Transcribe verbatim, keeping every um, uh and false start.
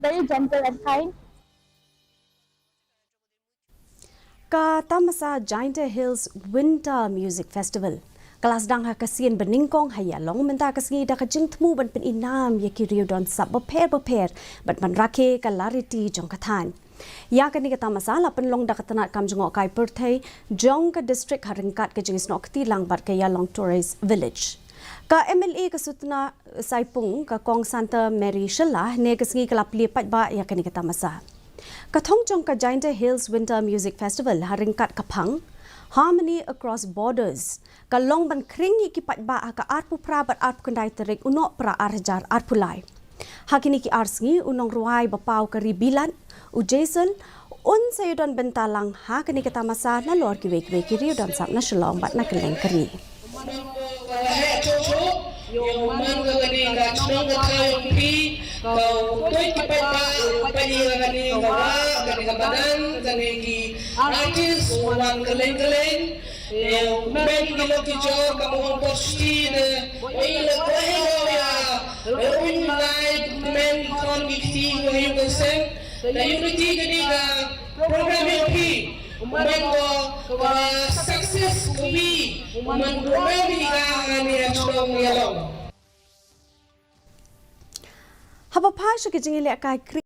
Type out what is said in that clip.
Very gentle and kind. Ka tamasa Jaintia Hills Winter Music Festival ka la sdang ha ka sien ba nyngkong ha Ïalong mynta ka sngi da ka jingthmu ban pynïnam ïa ki riew don sap bapher bapher bad ban rakhe ka lariti jong ka thaiñ. Ïa kane ka tamasa la pynlong da ka tnat kam jngohkai pyrthei jong ka district ha ryngkat ka jingsnoh kti lang bad ka Ïalong Tourist Village. Ka M L A ka Sutna Saipung, ka Kong Santa Mary Shylla, ne ka sngi ka la plie paidbah ïa kane ka tamasa. Ka thong jong ka Jaintia Hills Winter Music Festival ha ryngkat ka phang Harmony Across Borders ka long ban khring ïa ki paidbah ha ka arphew phra bad arphew khyndai tarik u Nohprah ar hajar arphew lai. Ha kine ki ar sngi u nongrwai ba paw ka ri Bilat, u Jason, un sa ïadon bynta lang ha kane ka tamasa nalor kiwei kiwei ki riew don sap na Shillong bad na kylleng ka ri. Ka la heh choh choh ïa u man ka kane ka chnong ka thaw jong phi, ka u tuid ki paidbah, u peit ïa kane ka wah, kane ka madan, kane ki artist, u wan kylleng kylleng. Ïa u kmen ki lok ki jor, ka mut opportunity ne, ïa u lok ba heh ïa u lai kmen ki khon ki kti, ki ïing ki sem. Ka unity kane ka program jong phi, u man ko ka success u wi, u man ko u wi ka ha ne ka chnong Ïalong. Haba phai sha ki jingïalehkai kri